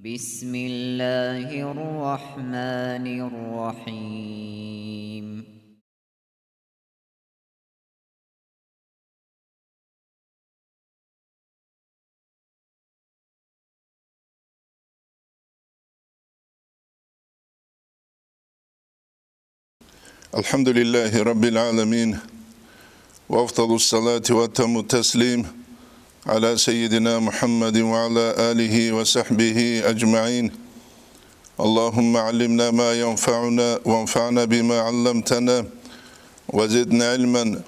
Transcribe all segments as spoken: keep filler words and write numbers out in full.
بسم الله الرحمن الرحيم. الحمد لله رب العالمين، وأفضل الصلاة وأتم التسليم على سيدنا محمد وعلى آله وصحبه أجمعين. اللهم علمنا ما ينفعنا وانفعنا بما علمتنا وزدنا علما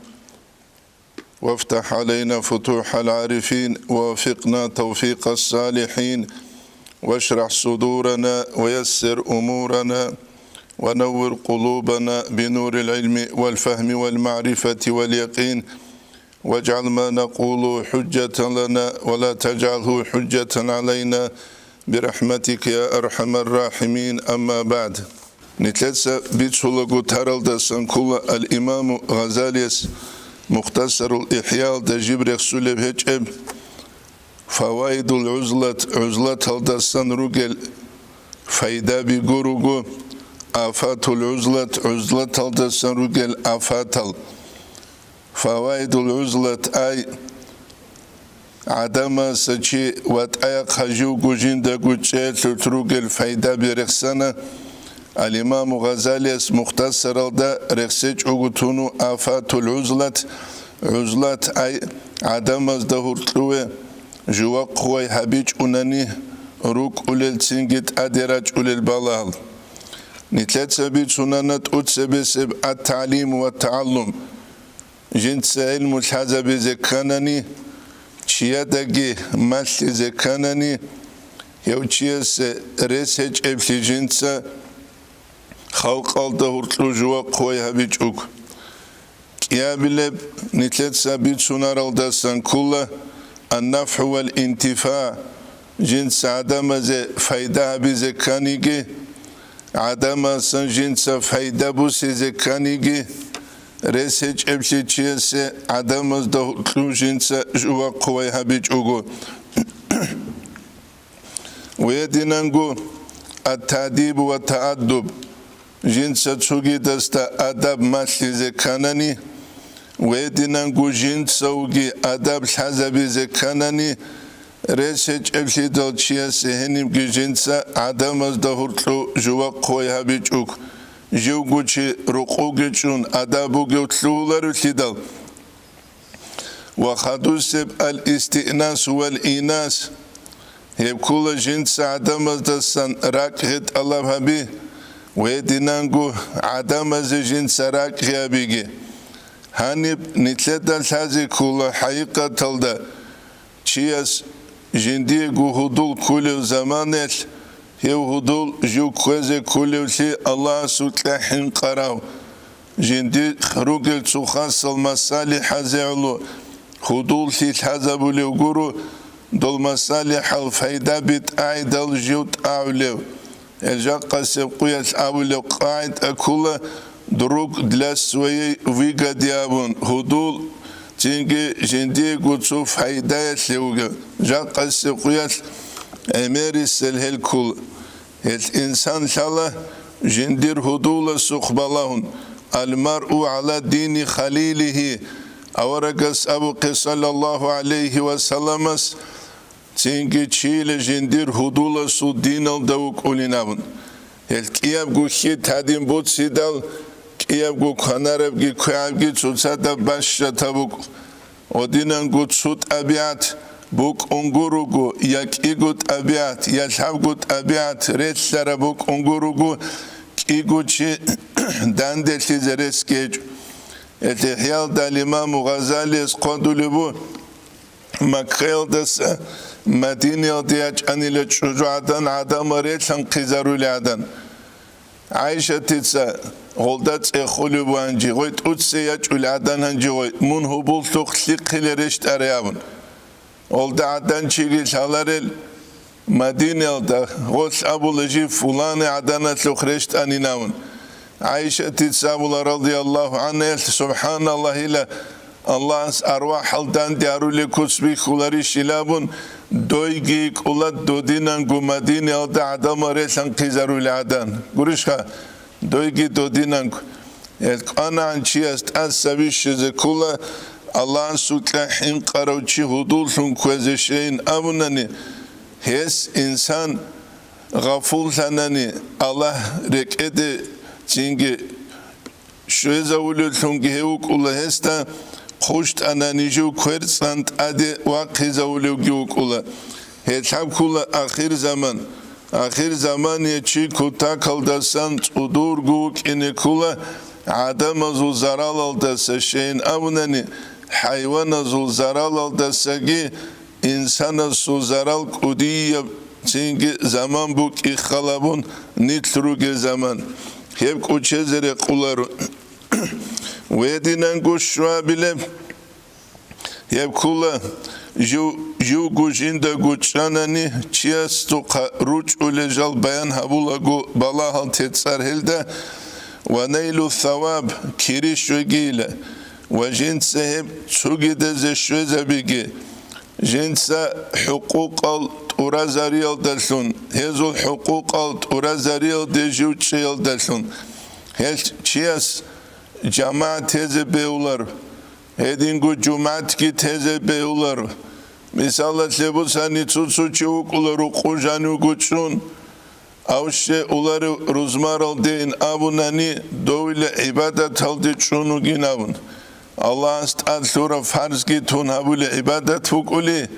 وافتح علينا فتوح العارفين، ووفقنا توفيق الصالحين، واشرح صدورنا، ويسر أمورنا، ونور قلوبنا بنور العلم والفهم والمعرفة واليقين، واجعل ما نقول حجة لنا، ولا تجعله حجة علينا، برحمتك يا أرحم الراحمين. أما بعد. Нилъеца бицулаго таралдасан ккола ал-Имаму Гъазалияс Мухтасарул ИхӀялда жиб рехсулеб гьечӀеб, Фаваидул гӀузлат, гӀузлаталдасан ругел пайдаби гуруго, Афатул гӀузлат, гӀузлаталдасан ругел афатал. Фаваидул гӀузлат, ай, гӀадамаса чи ватӀаяхъа живго жиндаго чӀеялъулъ ругел пайдаби рехсана. Ал-Имаму Гъазалияс Мухтасаралда рехсечӀого туну Афатул гӀузлат, гӀузлат, ай, гӀадамазда гьуркьуве жувахъ хъувай гьабичӀунани рукӀулел цинги тӀаде рачӀулел балагьал. Нилъеца бицунана тӀуцебесеб ат-тагӀлим ва тагӀаллум. Жинца гӀилму лъазабизе кканани, чиядаги малъизе кканани, гьев чиясе рес гьечӀеблъи жинца халкъалда гьуркьу жувахъ хъувай гьабичӀого. КӀиабилеб нилъеца бицунаралдасан ккола ан-нафгӀу вал-интифа, жинца гӀадамазе пайда гьабизе кканиги, гӀадамасан жинца пайда бусизе кканиги, рес гьечӀеблъи чиясе гӀадамазда гьуркьу жинца жувахъ хъувай гьабичӀого. Гьединанго ат-таъдиб ва тааддуб, жинца цогидасда адаб малъизе кканани, гьединанго жинцавги адаб лъазабизе кканани, рес гьечӀеблъидал чиясе гьенибги жинца гӀадамазда гьуркьу жувахъ хъувай гьабичӀого, живго чи рукъуги чӀун адаб бугев лъугьуларевлъидал. Ва хадусеб ал-истинас вал-инас, гьеб ккола жинца гӀадамаздасан ракӀгӀи тӀалаб гьаби, гьединанго гӀадамазе жинца ракӀгӀи гьабиги. Гьаниб нилъеда лъазе ккола хӀакъикъаталда чияс жиндиего гьудул кколев заманаялъ, гьев гьудул жив кквезе кколевлъи Аллагьасукьа хӀинкъарав, жиндихъ ругел цо хасал масалихӀазе гӀоло гьудуллъи лъазабулев гуро, дол масалихӀал пайдаби тӀагӀидал жив тӀагӀулев. Гьел жакъасеб къуялъ абулеб къагӀида ккола: «Друг для своей выгоды», – абун, гьудул цинги жиндиего цо пайдаялъе вугев. Жакъасеб къуялъ гӀемерисел гьел ккола. Гьел инсан лъала жиндир гьудуласухъ балагьун: «Ал-маръу гӀала дини халилихи», аварагас абухъе, саллаллагьу гӀалайгьи ва салламас, цинги чияла жиндир гьудуласул диналда вукӀунин абун. Гьел кӀиябго хьи тадин буцидал, кӀиябго кванарабги квегӀабги цоцазда бащад гьаб букӀ. Гьединанго цо тӀабигӀат букӀунго руго, я кӀиго тӀабигӀат, я лъабго тӀабигӀат релълъараб букӀунго руго, кӀиго чи данделъизе рес гьечӀо. Гьел ИхӀялда ал-Имаму Гъазалияс хъвадулеб буго, Маккаялдаса Мадинаялде ячӀанила чӀужугӀадан гӀадамал релъанхъизарулел гӀадан. ГӀайшатица гъолда цӀехолеб буго гьанже, гъой тӀуцци ячӀул гӀадан гьанже гъой, мун гьудуллъухъ лъихъиле рещтӀарай абун. Гъолда гӀадан чиги лъаларел Мадинаялда, гъолъ абула жив фулани гӀаданалъухъ рещтӀанин абун. ГӀайшатица абула, радияллагьу гӀангьаялъ, субхӀаналлагьила, Аллагьас арвахӀал данде гьарулел куц бихьуларищила абун, Дойги кӀула додинанго Мадинаялда гӀадамал релъанхъизарули гӀадан. Гурищха? Дойги додинанго. Гьел кӀванагӀан чияс тӀаса вищизе ккола, Аллагьасукьа хӀинкъарав чи гьудуллъун кквезе щейин абунани, гьес инсан гъафуллъанани, Аллагь рекӀеде цинги щвезавулевлъунги гьев вукӀула гьесда, хъущтӀанани жив кверцӀан тӀаде вахъизавулевги вукӀула. Гьелъ гьаб ккула ахирзаман. Ахирзамание чи кутакалдасан цӀудурго вукӀине ккула, гӀадамазул заралалдаса щейин абунани, хӀайваназул заралалдасаги, инсанасул зарал кӀудияб цинги заман букӀи халабун нилъ ругел заман. Гьеб кӀучезе рекъоларо. Гьединанго щвабилеб, гьеб ккула жив, живго жиндаго чӀанани, чиясухъа ручӀулел жал баян гьабулаго балагьал тецӀар гьелда, ва найлу саваб, кири щвегийила, ва жинца гьеб цугидазе щвезабиги, жинца хӀукъукъал тӀуразариялдалъун, гьезул хӀукъукъал тӀуразариялде жив чӀеялдалъун, гьелъ чияс жамагӀат тезе бегьулар, гьединго жумгӀатги тезе бегьулар. Мисалалъе бусани, цо-цо чи вукӀула рукъу жанивго чӀун, Авще уларев рузмаралдейин абунани, довила гӀибадаталде чӀун вугин абун. Аллагьас тӀад лъураб фарзги тун гьабули гӀибадат букӀули,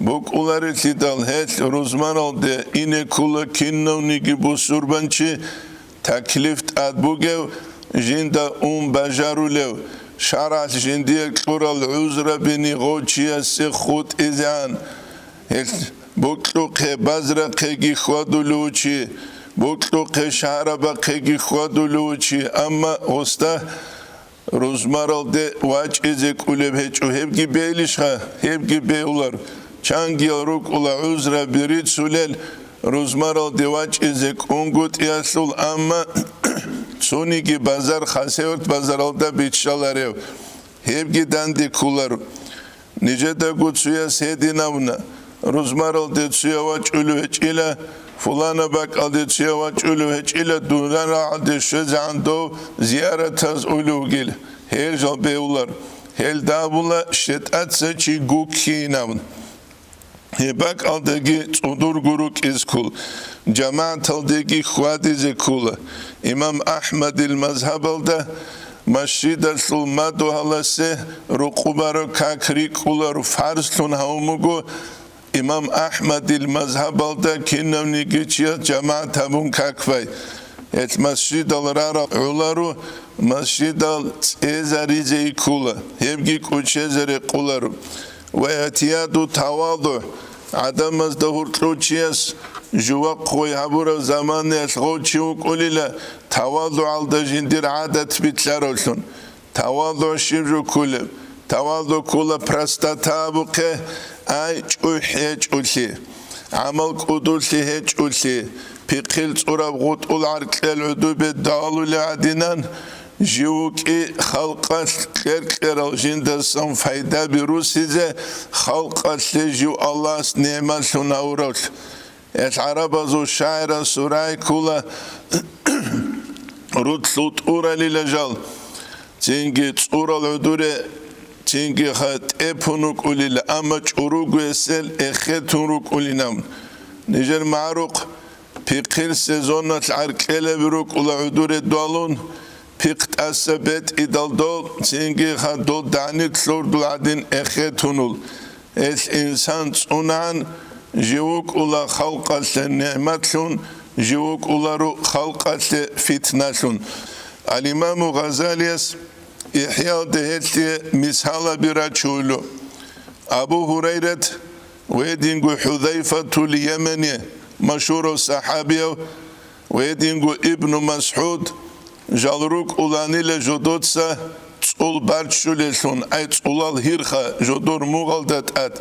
букӀуларелъидал гьелъ рузмаралде ине ккула кинавниги бусурбанчи, таклиф тӀад бугев, жинда ун бажарулев, шаргӀалъ жиндие кьурал гӀузрабини гъов чиясе хутӀизегӀан. Гьелъ бокьухъе базрахъеги хьвадулев чи, бокьухъе шагьарабахъеги хьвадулев чи, амма гъосда рузмаралде вачӀизе кӀулеб гьечӀо, гьебги бегьилищха? Гьебги бегьулар. Чангиял рукӀула гӀузраби рицулел, рузмаралде вачӀизе кӀунгутӀиялъул, амма цониги базар Хасавюрт базаралда биччаларев, гьебги данде кколаро. Нижедаго цуяс гьединавна, рузмаралде цуя вачӀулев гьечӀила, фулана бакӀалде цуя вачӀулев гьечӀила, дунарагӀалде щвезегӀан дов зияратаз улев вугил, гьел жал бегьулар, гьел дагьабула щетӀаца чи гуккинавун. Гьеб бакӀалдаги цӀудурго рукӀиз ккол, жамагӀаталдеги хьвадизе ккола. Имам Ахмадил мазгьабалда масжидалъул мадугьаласе рукъу бараб как рикӀкӀуларо, фарзлъун гьавун буго. Имам Ахмадил мазгьабалда кинавниги чияс жамагӀат гьабун как бай. Гьелъ масжидал рарал гӀоларо, масжидал цӀезаризе иккула, гьебги кӀучезе рекъоларо. Ва игӀтияду тавадугӀ, гӀадамазда гьоркьов чияс жувахъ гъой гьабураб заманаялъ гъов чи вукӀулила, тавадугӀалда жиндир гӀадат билълъаравлъун. Тавадугь щиб жо кколеб? Тавадугь ккола простота абухъе, ай чӀухӀ гьечӀолъи, гӀамал кӀудулъи гьечӀолъи, пихъил цӀураб гъутӀул гӀаркьел гӀодобе далули гӀадинан, жив вукӀи халкъалъ кьер-кьерал жиндасан пайдаби русизе, халкъалъе жив Аллагьас нигӀматлъун гьавуравлъ. Гьел гӀарабазул шагӀирас рай ккола, рутлъул тӀуралила жал, цинги цӀурал гӀодоре, цинги ха тӀепун рукӀулила, амма чӀуруго эсел эхетун рукӀулинан. Нижер магӀарухъ пихъил сезоналъ гӀаркьелаби рукӀула гӀодоре далун, пихъ тӀаса бетӀидал дол, цинги ха дол дагьнилъ лъурдул гӀадин эхетунул. Гьелъ инсан цӀунагӀан жив вукӀула халкъалъе нигӀматлъун, жив вукӀуларо халкъалъе фитналъун. Ал-Имаму Гъазалияс ИхӀяалда гьелъие мисалаби рачуло. Абу Гьурайрат ва гьединго ХӀузайфатул Ямани, машгьурав сахӀабияв, ва гьединго Ибну МасгӀуд жал рукӀуланила жодоца цӀул барччулеллъун, ай цӀулал гьирха жодор мугъалда тӀад.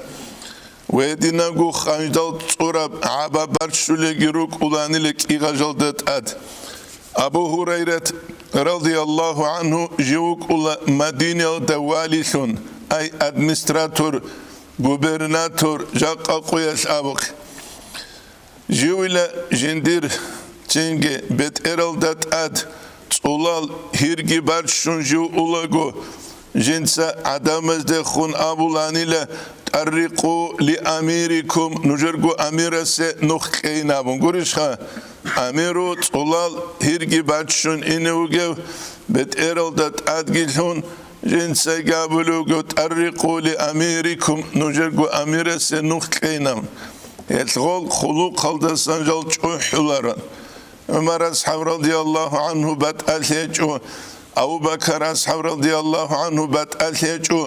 Ва гьединабго ханждал цӀураб гӀаба барччулелги рукӀуланила кӀигъажалда тӀад. Абу Гьурайрат, радияллагьу гӀанхӀу, жив вукӀула Мадинаялда валилъун, ай администратор, Губернатор жакъа къуялъ абухъе. Живила жиндир цинги бетӀералда тӀад цӀулал гьирги баччун жив улаго, жинца гӀадамаздехун абуланила: «ТӀаррикъу ли амирикум», нужерго амирасе нух кьейин абун. Гурищха, амиру цӀулал гьирги баччун ине вугев бетӀералда тӀадги лъун, жинцайги абулев вуго: «ТӀаррикъу ли амирикум», нужерго амирасе нух кьейин абун. Гьелъ гъол хъулухъалдасан жал чӀухӀуларан. ГӀумар асхӀаб радияллагьу гӀанхӀу батӀалъи гьечӀо, Абу Бакар асхӀаб радияллагьу гӀанхӀу батӀалъи гьечӀо,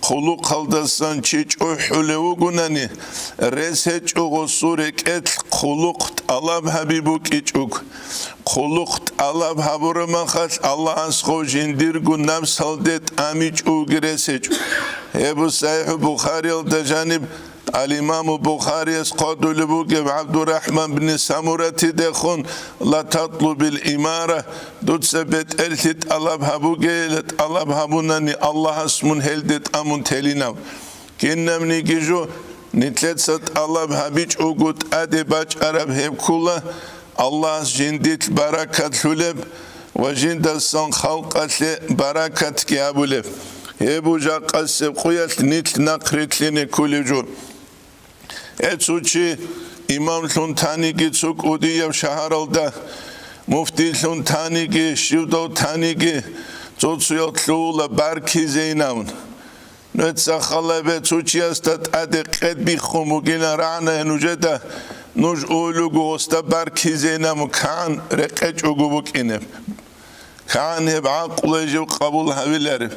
хъулухъалдасан чи чӀухӀулев вугунани, рес гьечӀо гъосул рекӀелъ хъулухъ тӀалаб гьаби букӀичӀого. Хъулухъ тӀалаб гьабураб махалъ Аллагьас гъов жиндирго напсалде тӀамичӀого рес гьечӀо. Гьеб СахӀихӀу Бухариялда жаниб Ал-Имаму Бухарияс хъодулеб бугеб ГӀабдурахӀман бни Самуратидехун: «Ла татлубил имара», дуца бетӀерлъи тӀалаб гьабугейила, тӀалаб гьабунани Аллагьас мун гьелде тӀамун телинав. Кинабниги жо нилъеца тӀалаб гьабичӀого тӀаде бачӀараб гьеб ккула, Аллагьас жиндилъ баракат лъулеб ва жиндасан халкъалъе баракатги гьабулеб. Гьеб жакъасеб къуялъ нилъ нахъ рилълъине кколев жо. Э, цо чи имамлъун таниги цо кӀудияб шагьаралда, муфтийлъун таниги, щивдав таниги, цо-цоял лъугьула баркизейин абун. Нужеца халабе цо чиясда тӀаде къед биххун бугилан рагӀана нужеда, нуж улуго гъосда баркизейин абун кагӀан рекъечӀого букӀине. КагӀан гьеб гӀакълуе жив къабул гьавилареб?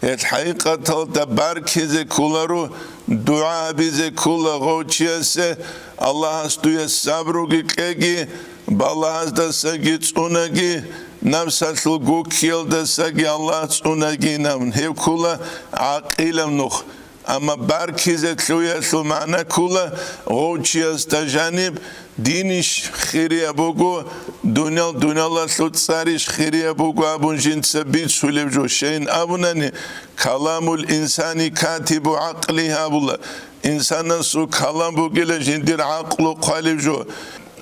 Гьел хӀакъикъаталда баркизе кколаро, дугӀа гьабизе ккола гъов чиясе, Аллагьас дуе сабруги кьеги, балагьаздасаги цӀунаги, напсалъул гуккиялдасаги Аллагь цӀунагин абун, гьеб ккола гӀакъилаб нух. Амма баркизе лъуялъул магӀна ккола гъов чиясда жаниб динищ хирияб буго, дуниял дуниялалъул цӀарищ хирияб буго абун жинца бицулеб жо. Щайин абунани, «Каламул инсани катибу гӀакълигьи» абула. Инсанасул калам бугила жиндир гӀакълу хъвалеб жо.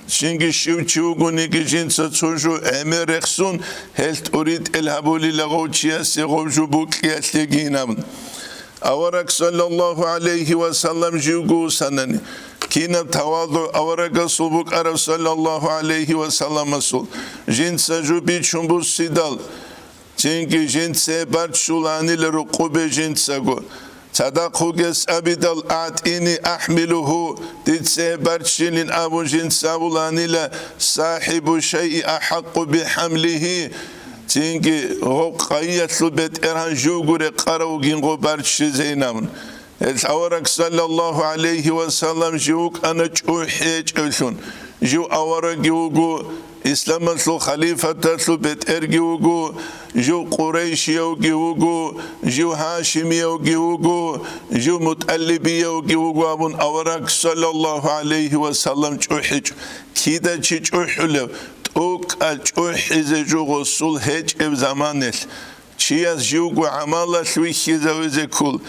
Цинги щив чи вугониги жинца цо жо гӀемер рехсун, гьелъ тӀуритӀел гьабулила гъов чиясе гъов жо букӀиялъегин абун. Авараг саллаллагьу гӀалайгьи ва саллам живго вусанани, кинаб тавазугӀ аварагасул букӀараб саллаллагьу гӀалайгьи ва салламасул, жинца жо бичун буссидал, цинги жинце барччуланила рукъубе жинцаго. Цадахъ вугес абидал, «АгӀтӀини ахӀмилугьу», дице барччилин абун жинца абуланила, «СахӀибу шайи ахӀакъу бихӀамлигьи», цинги гъо къайиялъул бетӀергьан живго рекъарав вугин гъо барччизейин абун. Гьел авараг саллаллагьу гӀалайгьи ва саллам жив вукӀана чӀухӀи гьечӀевлъун, жив аварагги вуго, исламалъул халифаталъул бетӀерги вуго, жив къурайшиявги вуго, жив гьашимиявги вуго, жив мутӀалибиявги вуго абун авараг саллаллагьу гӀалайгьи ва саллам чӀухӀичӀо. Кида чи чӀухӀулев? ТӀокӀал чӀухӀизе жо гъосул гьечӀеб заманалъ. Чияс живго гӀамалалъ вихьизавизе ккол.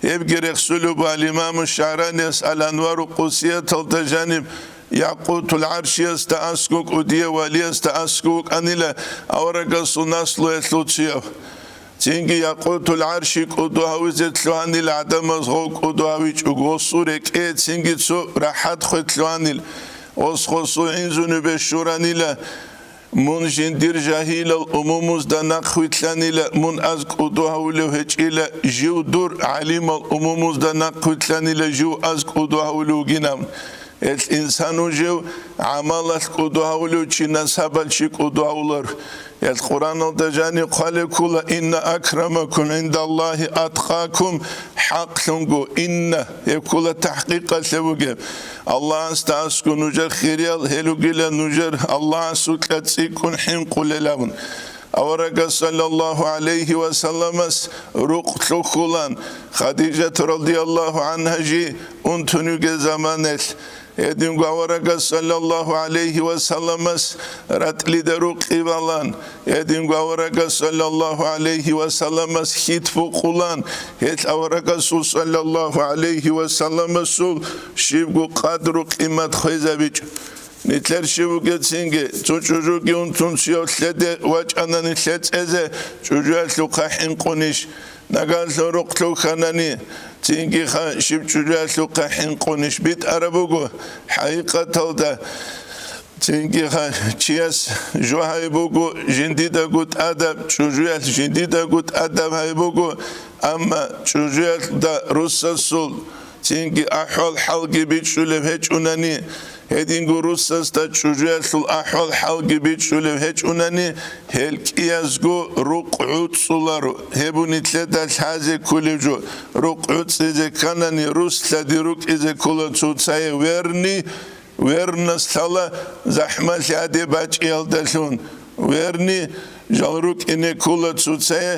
Гьебги рехсулеб буго Ал-Имаму ШагӀранияс Ал-Анвару Къудсияталда жаниб, Якъутул ГӀаршиясда аскӀов кӀудияв валиясда аскӀов вукӀанила аварагасул наслуялъул цояв. Цинги Якъутул ГӀарши кӀуду гьавизе лъугьанила гӀадамаз гъов кӀуду гьавичӀого, гъосул рекӀее цинги цо рахӀат хвет лъугьанила, гъос гъосул гӀинзунибе щуранила. Мун жиндир жагьилал умумузда нахъвилълъанила, мун аз кӀуду гьавулев гьечӀила, жив дур гӀалимал умумузда нахъвилълъанила, жив аз кӀуду гьавулев вугин абун. Гьелъ инсан вужев гӀамалалъ кӀуду гьавулев чи насабалъ чи кӀуду гьавулар. Гьелъ Къуръаналда жаниб хъвалеб ккола: «Инна акрамакум гӀиндаллагьи атқакум», хӀакълъунго, «инна», гьеб ккола тахӀкъикъалъе бугеб. Аллагьасда аскӀов нужер хириял гьел ругила нужер Аллагьасукьа цӀикӀкӀун хӀинкъулел абун. Аварагас саллаллагьу гӀалайгьи ва салламас рукъ лъухьулан, Хадижат радияллагьу гӀангьа жи унтун вугеб заманалъ, Гьединго аварагас саллаллагьу гӀалайгьи ва салламас ратӀлида рукъи балан, гьединго аварагас саллаллагьу гӀалайгьи ва салламас хьит букъулан, гьелъ аварагасул саллаллагьу гӀалайгьи ва салламасул щибго къадру-къимат хвезабичӀо. Нилъер щив вугецинги, цо чӀужуги унтун цояв лъеде вачӀанани лъецӀезе, чӀужуялъухъа хӀинкъунищ? Нагалъун рукълъухьанани, цинги ха щиб чӀужуялъухъа хӀинкъунищ битӀараб буго? ХӀакъикъаталда, цинги ха чияс жо гьай буго жиндидаго тӀадаб, чӀужуялъ жиндидаго тӀадаб гьай буго, амма чӀужуялда русасул цинги ахӀвал-хӀалги бичӀчӀулеб гьечӀунани, гьединго русасда чӀужуялъул ахӀвал-хӀалги бичӀчӀулеб гьечӀунани, гьел кӀиязго рукъ гӀуцӀцӀуларо. Гьеб нилъеда лъазе кколеб жо. Рукъ гӀуцӀизе кканани, рус лъади рукӀизе ккола цоцае верни, вернас лъала захӀмалъи гьаде бачӀиялдалъун. Верни жал рукӀине ккола цоцае,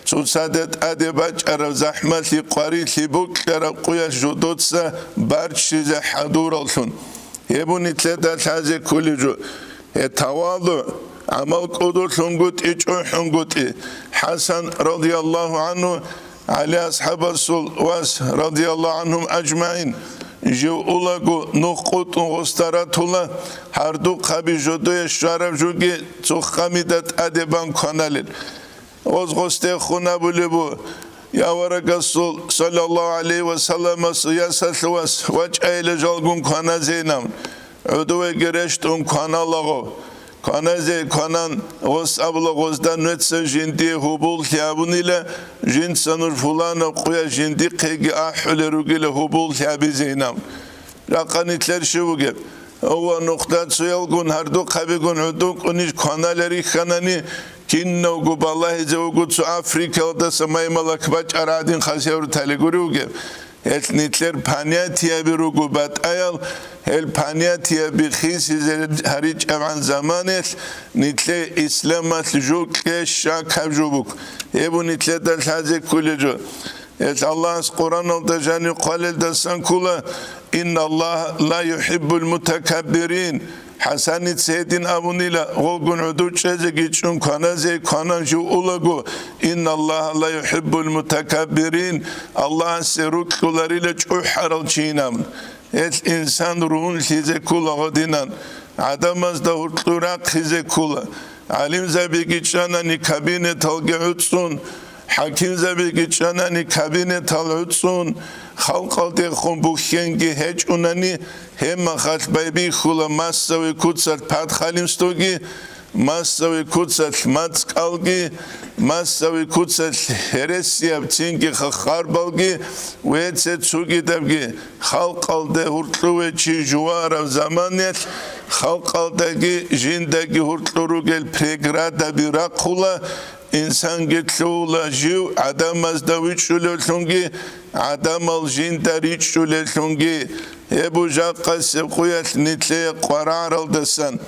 цоцаде тӀаде бачӀараб захӀмалъи, къварилъи букьараб къуялъ жодоца барччизе хӀадураллъун. Гьеб нилъеда лъазе кколеб жо. Гье, тавадугӀ, гӀамал кӀодолъунгутӀи, чӀухӀунгутӀи. ХӀасан, радияллагьу гӀангьу, ГӀали асхӀабасул вас, радияллагьу гӀангьум ажмагӀин, жив улаго нух къутӀун гъосда ратула, гьардухъаби жодое щвараб жуги цо хъамида тӀаде бан кваналел. Гъоз гъосде хун абулеб бу: «Я варагасул, саллаллагьу гӀалайгьи ва салламасул ясалъувас, вачӀайила жалгун кваназейилан, гӀодовеги рещтӀун кваналаго». Кваназе кванан, гъос абула гъозда: «Нуеца жиндие гьубуллъи абунила, жинца нуж фуланаб къуя жиндихъеги ахӀулел ругила гьубуллъи абизейилан». Жакъа нилъер щив вугеб? Ва нухда цоялгун гьардухъабигун гӀодов кӀуниж кваналел рихьанани, кинавго балагьизе вуго цо Африкаялдаса маймалак бачӀараб гӀадин хасияврутали гури вугеб. Гьелъ нилъер понятияби руго батӀаял, гьел понятияби хисизе гьаричӀебгӀан заманаялъ нилъее исламалъ жо кье щакаб жо буго. Гьеб нилъеда лъазе кколеб жо. Гьелъ Аллагьас Къуръаналда жанив хъвалелдасан ккола: «Инналлагьа ла юхӀиббул мутакаббирин». ХӀасаница гьедин абунила, гъолгун гӀодов чӀезеги чӀун кваназе кванан жив улаго: «Инналлагьа ла юхӀиббул мутакаббирин», Аллагьасе рукьуларила чӀухӀарал чийин абун. Гьелъ инсан ругьунлъизе ккола гъодинан, гӀадамазда гьуркьу рахъизе ккола. ГӀалимзабиги чӀанани кабинеталги гӀуцӀцӀун, хӀакимзабиги чӀанани кабинетал гӀуцӀцӀун, халкъалдехун бухьенги гьечӀунани, гьебмахалъ байбихьула массовый куцалъ подхалимствоги, массовый куцалъ мацӀкӀалги, массовый куцалъ гьересияб цинги хахарбалги ва цо цогидабги. Халкъалде гьуркьуве чи жувараб заманаялъ халкъалдаги жиндаги гьуркьу ругел преградаби рахъула, инсанги лъугьула жив гӀадамазда вичӀчӀулевлъунги, гӀадамал жинда ричӀчӀулевлъунги. Гьеб жакъасеб къуялъ нилъее къваригӀаралдасан.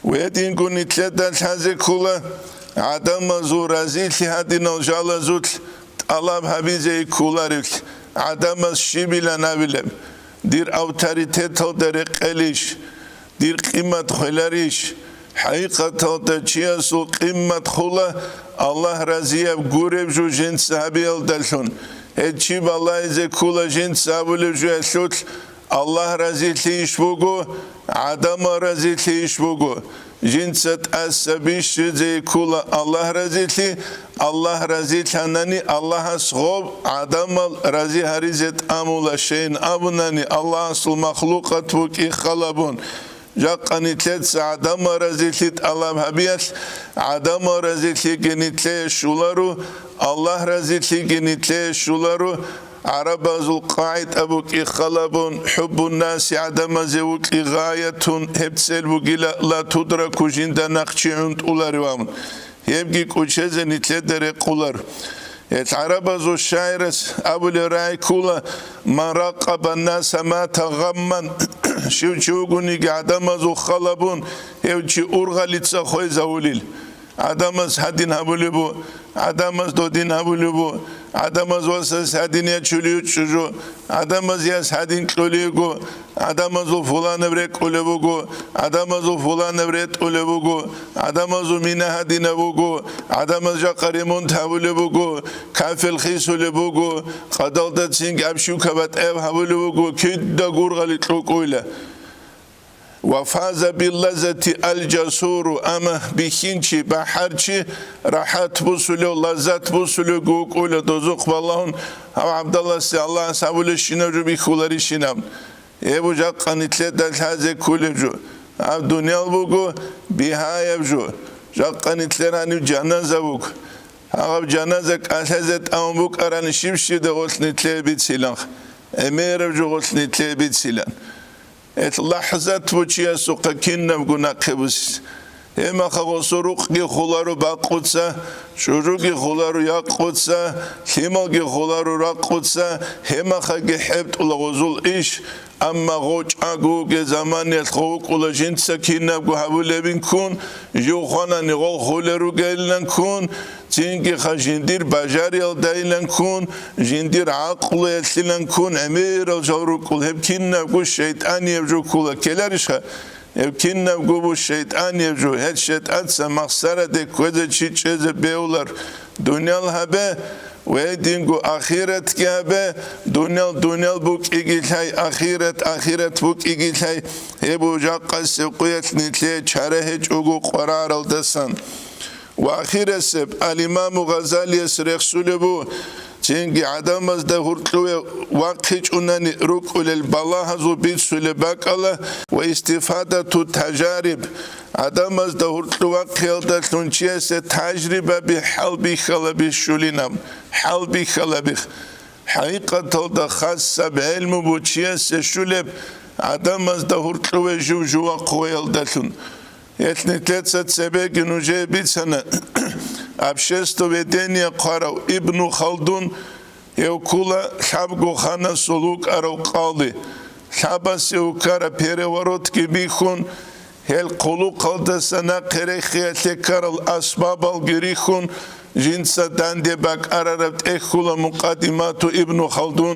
Гьединго нилъеда лъазе ккола гӀадамазул разилъи гьадинал жалазулъ тӀалаб гьабизе кколаревлъи, гӀадамаз щибилан абилеб, дир авторитеталда рекъелищ, дир къимат хвеларищ? ХӀакъикъаталда чиясул къимат хула Аллагь разияб гуреб жо жинца гьабиялдалъун. Гьеб чи балагьизе ккола жинца абулеб жоялъулъ, Аллагь разилъи иш буго, гӀадамал разилъи иш буго. Жинца тӀаса бищизе ккола Аллагь разилъи, Аллагь разилъанани Аллагьас гъоб гӀадамал рази гьаризе тӀамула, щайин абунани Аллагьасул махлукъат букӀин халабун. Жакъа нилъеца гӀадамал разилъи тӀалаб гьабиялъ, гӀадамал разилъиги нилъее щоларо, Аллагь разилъиги нилъее щоларо. ГӀарабазул къагӀида букӀин халабун, хӀуббун-наси гӀадамазе вукӀин гъаятун, гьеб цел бугила ла тудраку, жинда нахъ чи гӀунтӀулареван. Гьебги кӀочезе нилъеда рекъолар. Гьелъ гӀарабазул шагӀирас абулеб рагӀи ккола: «Ман ракъабан-наса мата гъамман», щив чи вугониги гӀадамазул халабун, гьев чи ургъалица хвезавулил. гӀадамаз гьадин гьабулеб бу, гӀадамаз додин гьабулеб бу, гӀадамаз васас гьадин ячулей чӀужу, гӀадамаз яс гьадин кьолего, гӀадамазул фуланаб рекӀулеб буго, гӀадамазул фуланаб ретӀулеб буго, гӀадамазул мина гьадинаб буго, гӀадамаз жакъа ремонт гьабулеб буго, кафел хисулеб буго, къадалда цинги абщука батӀаяб гьабулеб буго, кида гургъали кьукӀуйла. «Ва фаза биллазати аль-жасуру», амма бихьинчи, бахӀарчи рахӀат бусулев, лаззат бусулевги вукӀула дозухъ балагьун, гьав ГӀабдалласе Аллагьас абулебщинаб жо бихьуларищинаб? Гьеб жакъа нилъеда лъазе кколеб жо. Гьаб дуниял буго бигьаяб жо. Жакъа нилъер гьаниб жаназа буго. Гьаб жаназа кӀалъазе тӀамун букӀарани щиб-щиб гъолъ нилъее бицилан? ГӀемераб жо гъолъ нилъее бицилан. Гьелъ лахӀзат бу чиясухъа кинабго нахъе бусис. Гьемаха гъосул рукъги хуларо бакъуца, чӀужуги хуларо якъуца, лъималги хуларо ракъуца, гьемахаги хӀебтӀула гъозул иш, амма гъо чӀаго вугеб заманиялъ гъо вукӀула жинца кинабго гьабулебинккун, жив хванани гъол хулел ругелиланккун, Цинги-ха жиндир бажариялдайиланккун, жиндир гӀакълуялъиланккун гӀемерал жал рукӀул, гьеб кинабго шайтӀанияб жо ккула ккеларищха? Гьеб кинабго бу шайтӀанияб жо, гьел шайтӀаца махсараде кквезе чи чӀезе бевлар. Дуниял гьабе ва гьединго ахиратги гьабе, дуниял дуниял букӀиги лъай, ахират ахират букӀиги лъай, гьеб жакъасеб къуялъ нилъее чара гьечӀого къвараралдасан. Ва ахирасеб, ал-Имаму Гъазалияс рехсулеб бу, цинги гӀадамазда гьуркьуве вахъичӀунани рукӀулел балагьазул бицулеб бакӀала ва истифадату тажариб, гӀадамазда гьуркьу вахъиялдалъун чиясе тажрибаби хӀалбихьалаби щулинаб, хӀалбихьалаби. ХӀакъикъаталда хасаб гӀелму бу чиясе щулеб гӀадамазда гьуркьуве жив-жувахъ хъувеялдалъун. Гьелъ нилъеца цебеги нужее бицана, обществоведение хъварав Ибну Халдун, гьев ккула лъабго ханасул вукӀарав къади. Лъабасе вуккараб переворотги бихьун, гьел хъулухъалдаса нахъе рехиялъе ккарал асбабалги рихьун, жинца данде бакӀарараб тӀехьула Мукъаддимату Ибну Халдун.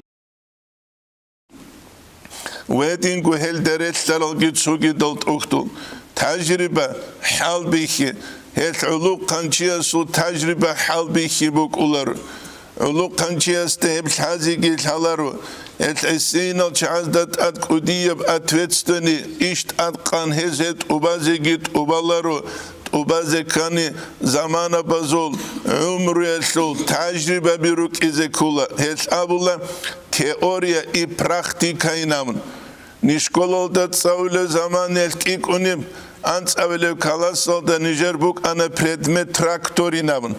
Гьединго гьел дарелъаралги цогидал тӀухьдул. Тажриба хӀалбихьи, гьелъ гӀулухъанчиясул тажриба хӀалбихьи букӀулар. ГӀулухъанчиясда гьеб лъазеги лъаларо, гьелъ гӀисинал чагӀазда тӀад кӀудияб ответственный иш тӀадкъан гьез гьеб тӀубазеги тӀубаларо, тӀубазе ккани заманабазул гӀумруялъул тажрибаби рукӀизе ккула. Гьелъ абула, теория и практикайин абун. Ниж школалда цӀалулев заманаялъ кӀикӀунеб анцӀабилеб классалда нижер букӀана предмет тракторин абун.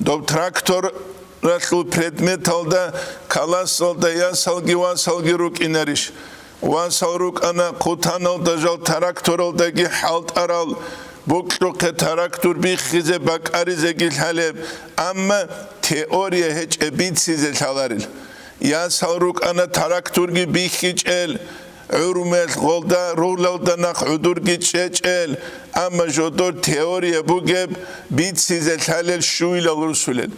Доб тракторалъул предметалда классалда ясалги васалги рукӀинарищ? Васал рукӀана хъутаналда жал тракторалдаги хӀалтӀарал, бокьухъе трактор биххизе бакӀаризеги лъалеб, амма теория гьечӀеб бицизе лъаларел. Ясал рукӀана тракторги биххичӀел, гӀурмуялъ гъолда рулалда нахъ гӀодорги чӀечӀел, амма жодор теория бугеб бицизе лъалел щуйилал русулел.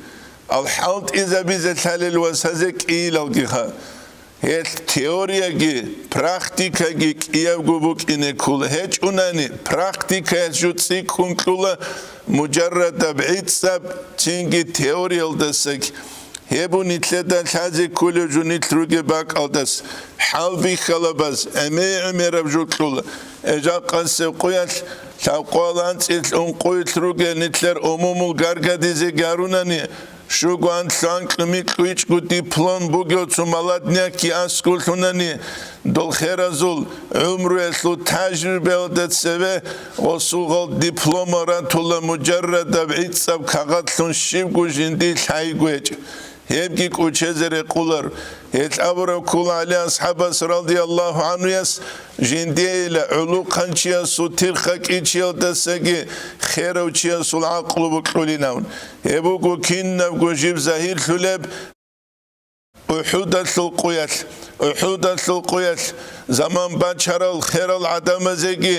Ал хӀалтӀизабизе лъалел васазе кӀиилалгиха. Гьелъ теорияги практикаги кӀиябго букӀине ккола. ГьечӀунани, практикаялъ жо цӀикӀкӀун кьула мужаррадаб гӀицӀаб, цинги теориялдасаги. Гьеб бу нилъеда лъазе кколев жо нилъ ругеб бакӀалдас, хӀалбихьалабаз, гӀемер-гӀемераб жо кьула. Э, жакъасеб къуялъ, лъабкъоялда анцӀила ункъоялъ ругел нилъер умумул гаргадизе гарунани, щуго анлъго анкьго микьго ичӀго диплом бугев цо молодняки аскӀолъунани, дол херазул гӀумруялъул тажрибаялда цеве гъосул гъал дипломал ратула мужаррадаб гӀицӀаб кагъадлъун щибго жиндие лъайго гьечӀеб. Гьебги кӀочезе рекъолар. Гьелъ абураб ккола ГӀали асхӀабас радияллагьу гӀанхуяс, жиндиейила гӀулухъанчиясул тирха кӀичиялдасаги херав чиясул гӀакълу бокьулин абун. Гьеб буго кинабго жиб загьирлъулеб УхӀудалъул къуялъ. УхӀудалъул къуялъ заман бачарал херал гӀадамазеги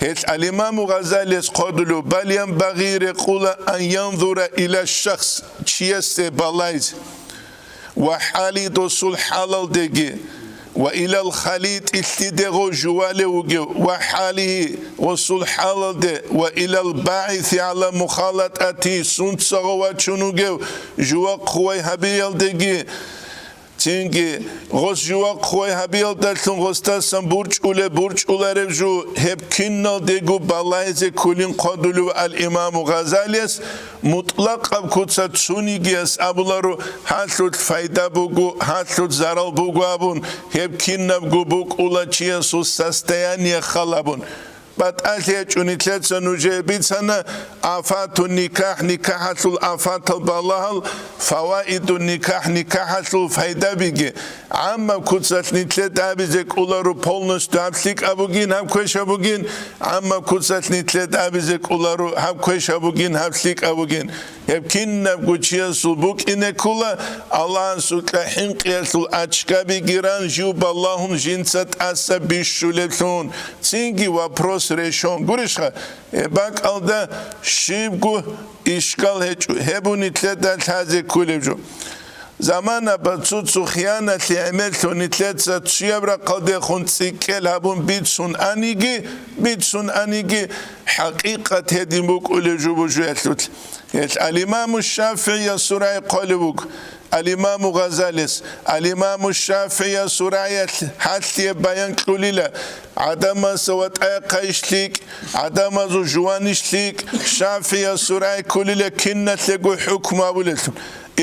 Гьел ал-Имаму Гъазалияс хъодулев, бал янбагъи рекъула ан янзура иля шахс, чиясе балайзе, ва хӀали досул хӀалалдеги, ва илал халитӀи лъидего жувалев вугев, ва хӀалихи гъосул хӀалалде, ва илал багӀиси гӀала мухалатӀати сунцаго вачун вугев жувахъ хъувай гьабиялдеги, цинги гъос жувахъ хъувай гьабиялдалъун гъосдасан бурчӀулеб-бурчӀулареб жо, гьеб киналдего балайзе кколин хъодулев ал-Имаму Гъазалияс, мутӀлакъаб куца цунигияс абуларо, гьалъулъ файда буго, гьалъулъ зарал буго абун, гьеб кинабго букӀула чиясул состояние халабун. БатӀалъи гьечӀо, нилъеца нужее бицана афатун никахӀ, никахӀалъул афатал балагьал, фаваидун никахӀ, никахӀалъул файдабиги. ГӀаммаб куцалъ нилъеда абизе кӀоларо полностью гьаб лъикӀаб бугин, гьаб квешаб бугин, гӀаммаб куцалъ нилъеда абизе кӀоларо гьаб квешаб бугин, гьаб лъикӀаб бугин. Гьеб кинабго чиясул букӀине ккола, Аллагьасукьа хӀинкъиялъул ачкабиги ран жив балагьун жинца тӀаса бищулеблъун, цинги вопрос решен. Гурищха, гьеб бакӀалда щибго ишкал гьечӀо, гьеб нилъеда лъазе кколеб жо. Замана бацуцу хияналъе гӀемерлъун нилъеца чияб рахъалдехун цӀикӀкӀел гьабун бицун аниги, бицун аниги, хӀакъикъат гьедин букӀулеб жо бужуялъулъ. Гьелъ ал-Имаму ШафигӀияс сурай хъолеб буго, ал-Имаму Гъазалияс, ал-Имаму ШафигӀияс сураялъ гьалъие баян кьулила, гӀадамаса ватӀаяхъа иш лъикӀ, гӀадамазул жуван иш лъикӀ, ШафигӀияс сурай ккулила киналъего хӀукму абулелъул.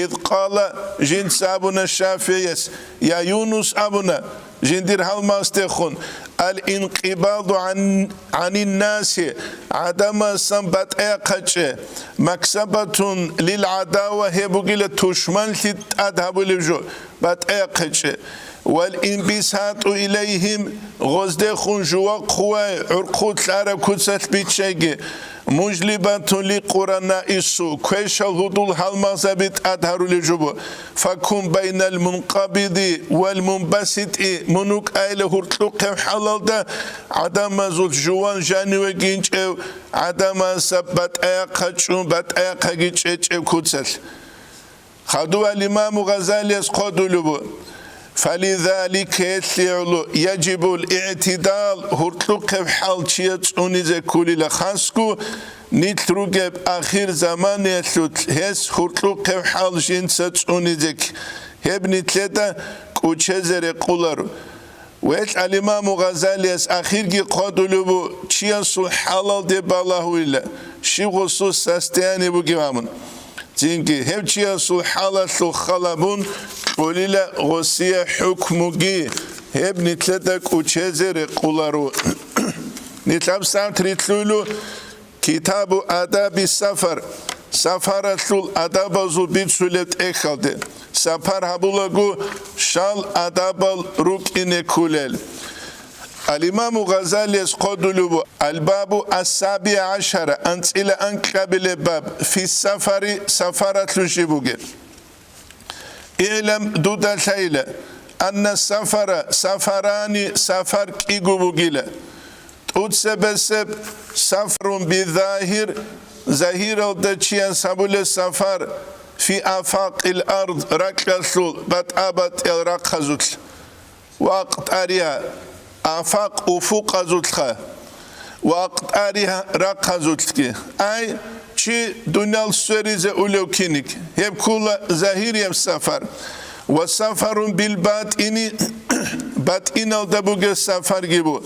Ид къала, жинца абуна ШафигӀияс, я Юнус абуна, жиндир гьалмагъасдехун, ал-инкъибаду гӀан-, гӀаниннаси, гӀадамасан батӀаяхъачӀе, максабатун лил гӀадава, гьеб бугила тушманлъи тӀад гьабулеб жо, батӀаяхъачӀе. Вал инбисату илайгьим, гъоздехун жувахъ хъувай, гӀурхъулъ араб куцалъ биччайги, мужлибатун ли къуранаису, квешал гьудул гьалмагъзаби тӀад гьарулеб жо бу. Факун байнал мункъабиди вал мунбаситӀи, мун вукӀайла гьуркьухъеб хӀалалда гӀадамазул жуван жанивеги инчӀев, гӀадамаса батӀаяхъа чӀун батӀаяхъаги чӀечӀеб куцалъ. Хадув ал-Имаму Гъазалияс хъодулеб бу. Фализалика, гьелъие гӀоло, яжибул игӀтидал, гьуркьухъеб хӀал чияс цӀунизе кколила, хасго нилъ ругеб ахир заманаялъулъ гьес гьуркьухъеб хӀал жинца цӀунизе кк-, гьеб нилъеда кӀучезе рекъоларо. Гьелъ ал-Имаму Гъазалияс ахирги хъодулеб бу, чиясул хӀалалде балагьуйла, щиб гъосул состояние бугеб гьабун. Цинги гьев чиясул хӀалалъул хал гьабун кьолила гъосие хӀукмуги, гьеб нилъеда кӀучезе рекъоларо. Нилъ гьаб сагӀат рилълъуйлу Китабу адаби сафар, сафаралъул адабазул бицулеб тӀехьалде, сафар гьабулаго щал адабал рукӀине кколел. Ал-Имаму Гъазалияс хъодулеб бу, Аль-Бабу ас-Саби гӀашара, анцӀила анкьабилеб баб, фи сафари, сафаралъул жиб бугеб. ИгӀлам, дуда лъайла, анна сафара, сафарани, сафар кӀиго бугила. ТӀуцебесеб сафарун бизагьир, загьиралда чияс гьабулеб сафар, фи афакъил ард, ракьалъул батӀа-батӀиял рахъазулъ. Ва акътӀариха, афакъ уфукъазулъха, ва акътӀариха рахъазулъги. Ай, чи дуниял сверизе улев киниг, гьеб ккола загьирияб сафар. Ва сафарун бил батӀини, батӀиналда бугеб сафарги бу,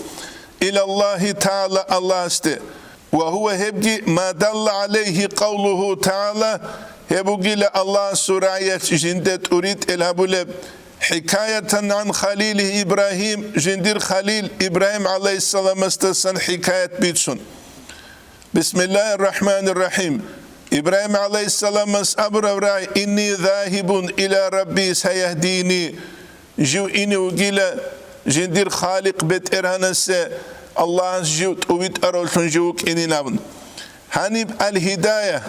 илаллагьи тагӀала, Аллагьасде. Ва гьува, гьебги, ма далла гӀалайгьи къавлугьу тагӀала, гьеб бугила Аллагьасул рагӀиялъ жинде тӀуритӀел гьабулеб, хӀикаятан гӀан халилигьи Ибрагьим, жиндир халил Ибрагьим гӀалайгьиссаламасдасан хӀикаят бицун. Бисмиллагьир рахӀманир рахӀим. Ибрагьим гӀалайгьиссаламас абураб рагӀи: «Инни загьибун иля Рабби саяхдини». Жив ине вугила жиндир Халикъ БетӀергьанасе, Аллагьас жив тӀувитӀаравлъун жив вукӀинин абун. Гьаниб аль-гьидая,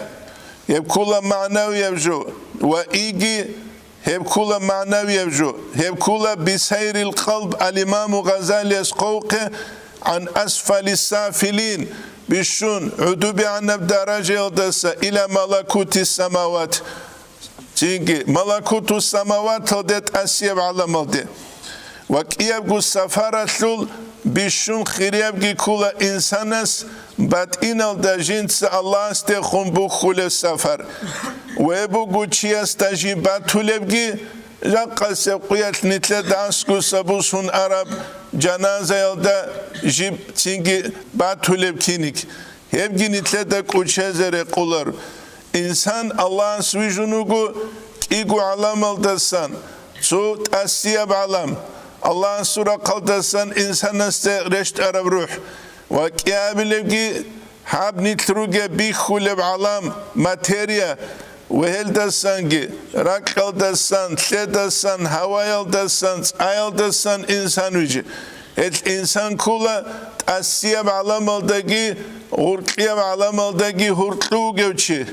гьеб ккола магӀнавияб жо, ва иги, гьеб ккола магӀнавияб жо, гьеб ккола бисайрил къалб. Ал-Имаму Гъазалияс хъвавухъе, гӀан асфали сафилин, бищун гӀудубегӀанаб даражаялдаса, ила малакути самават, цинги малакуту самаваталде, тӀасияб гӀаламалде. Ва кӀиябго сафаралъул бищун хириябги ккола инсанас, батӀиналда жинца Аллагьасдехун бухьулеб сафар. Ве буго чиясда жиб батулебги, жакъасеб къуялъ нилъеда аскӀоса бусун араб жаназаялда жиб цинги батулеб киник. Гьебги нилъеда кӀочезе рекъолар. Инсан Аллагьас вижун вуго кӀиго гӀаламалдасан, цо тӀасияб гӀалам, Аллагьасул рахъалдасан инсанасде рещтӀараб рухӀ, ва кӀиабилебги гьаб нилъ ругеб бихьулеб гӀалам, материя, ва гьелдасанги, ракьалдасан, лъедасан, гьаваялдасан, цӀаялдасан инсан вижи. Гьел инсан ккола тӀасияб гӀаламалдаги гъуркьияб гӀаламалдаги гьуркьу вугев чи.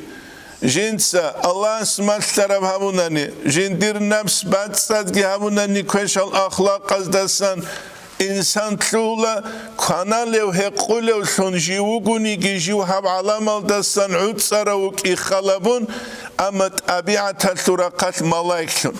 Жинца Аллагьас малъараб гьабунани, жиндир напс бацӀцӀадги гьабунани квешал ахлакъаздасан, инсан лъугьула кваналев гьекъулевлъун жив вугониги, жив гьаб гӀаламалдасан гӀуцӀарав вукӀи халабун, амма тӀабигӀаталъул рахъалъ малаиклъун.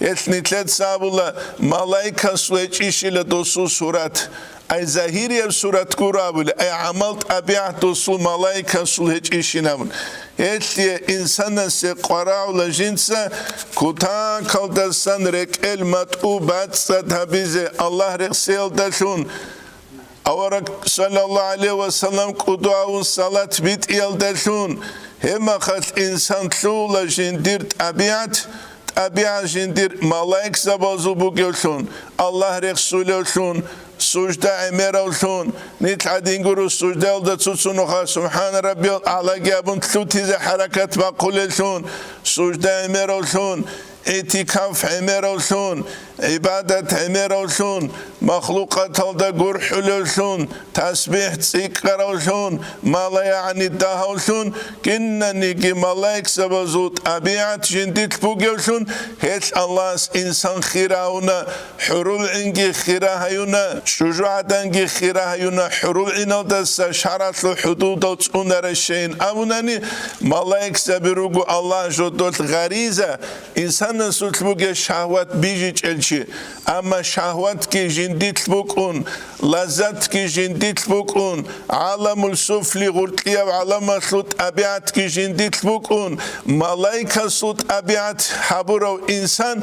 Гьелъ нилъеца абула, малаикасул гьечӀищила досул сурат. Ай загьирияб сурат гуро абула, ай гӀамал-тӀабигӀат досул малаикасул гьечӀищин абун. Гьелъие инсанасе къварагӀула жинца кутакалдасан рекӀел матӀу бацӀцӀад гьабизе Аллагь рехсеялдалъун, авараг, саллаллагьу гӀалайгьи ва саллам, кӀудуавун салат битӀиялдалъун. Гьебмахалъ инсан лъугьула жиндир тӀабигӀат, тӀабигӀат жиндир малаикзабазул бугевлъун, Аллагь рехсулевлъун, сужда гӀемеравлъун, нилъ гӀадин гуро суждаялда цуцунуха «Субхана раббиял аълаги» абун лъутизе хӀаракат бахъулеллъун, сужда гӀемеравлъун, итикаф гӀемеравлъун, гӀибадат гӀемеравлъун, махлукъаталда гурхӀулевлъун, тасбихӀ цӀикӀкӀаравлъун, малагӀни дагьавлъун, кинаниги малаикзабазул тӀабигӀат жиндилъ бугевлъун, гьелъ Аллагьас инсан хирагьуна, хӀурулгӀинги хира гьаюна, чӀужугӀаданги хира гьаюна, хӀурулгӀиналдаса шаргӀалъул хӀудудал цӀунаращайин абунани, малаикзаби руго Аллагь жодолъ гъариза, инсанасулъ бугеб шагьват бижичӀел чи. Амма шагьватги жиндилъ букӀун, лаззатги жиндилъ букӀун, гӀаламул суфли гъуркьияб гӀаламалъул тӀабигӀатги жиндилъ букӀун, малаикасул тӀабигӀат гьабурав инсан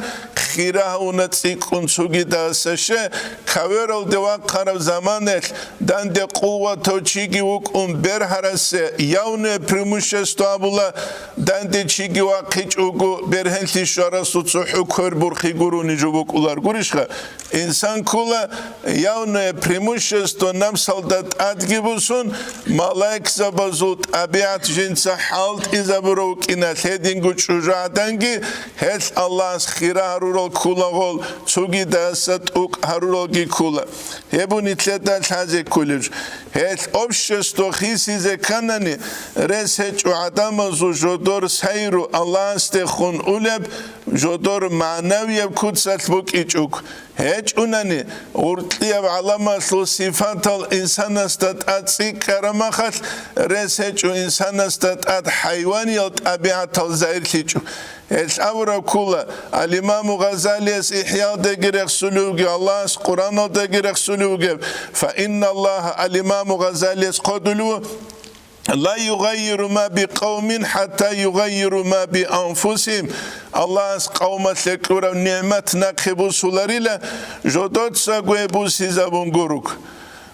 хира гьавуна цӀикӀкӀун цогидаса, ще, кавералде вахъараб заманаялъ данде къуватав чиги вукӀун бергьарасе явное преимущество абула, данде чиги вахъичӀого бергьенлъи щварасул цохӀо квер борхи гурони жо букӀулар гурищха? Инсан ккола явное преимущество напсалда тӀадги бусун, малаикзабазул тӀабигӀат жинца хӀалтӀизабурав вукӀина, лъединго чӀужугӀаданги гьелъ Аллагьас хира гьарурал ккула гъол, цогидаса тӀокӀ гьаруралги ккула. Гьеб нилъеда лъазе кколеб жо. Гьелъ общество хисизе кканани, рес гьечӀо гӀадамазул жодор сайру Аллагьасдехун улеб, жодор магӀнавияб куцалъ букӀичӀого. ГьечӀунани, гъуркьияб гӀаламалъул сифатал инсанасда тӀад цӀикӀкӀараб махалъ, рес гьечӀо инсанасда тӀад хӀайваниял тӀабигӀатал загьирлъичӀого. Гьелъ абураб ккула, ал-Имаму Гъазалияс ИхӀяалдаги рехсулев вугев, Аллагьас Къуръаналдаги рехсулев вугев: «Фа инна Аллагьа», ал-Имаму Гъазалияс хъодулев ву, «ла югъаййиру ма би къавмин хӀатта югъаййиру ма би анфусихим». Аллагьас къавмалъе кьураб нигӀмат нахъе бусуларила, жодоцаго гьеб бусизабун гуруг.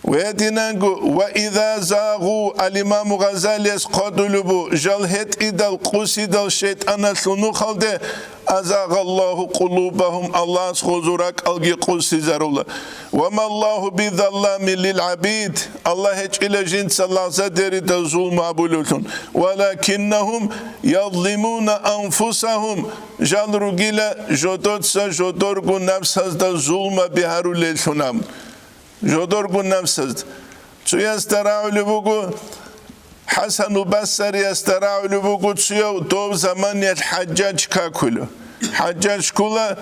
Гьединанго, ва иза загъу, ал-Имаму Гъазалияс хъодулеб бу, жал гьетӀидал, къусидал шайтӀаналъул нухалде, азагъаллагьу къулубагьум, Аллагьас гъозул ракӀалги къусизарула. Ва маллагьу бизалламин лил гӀабид, Аллагь гьечӀила жинца лагъзадерида зулму гьабулевлъун. Валакиннагьум язлимуна анфусагьум, жал ругила жодоца жодорго напсазда зулмаби гьарулеллъун абун. Жодорго напсазда. Цоясда рагӀулеб буго, ХӀасанул Басариясда рагӀулеб буго, цояв дов заманиялъ ХӀажжаж какулев. ХӀажжаж ккула,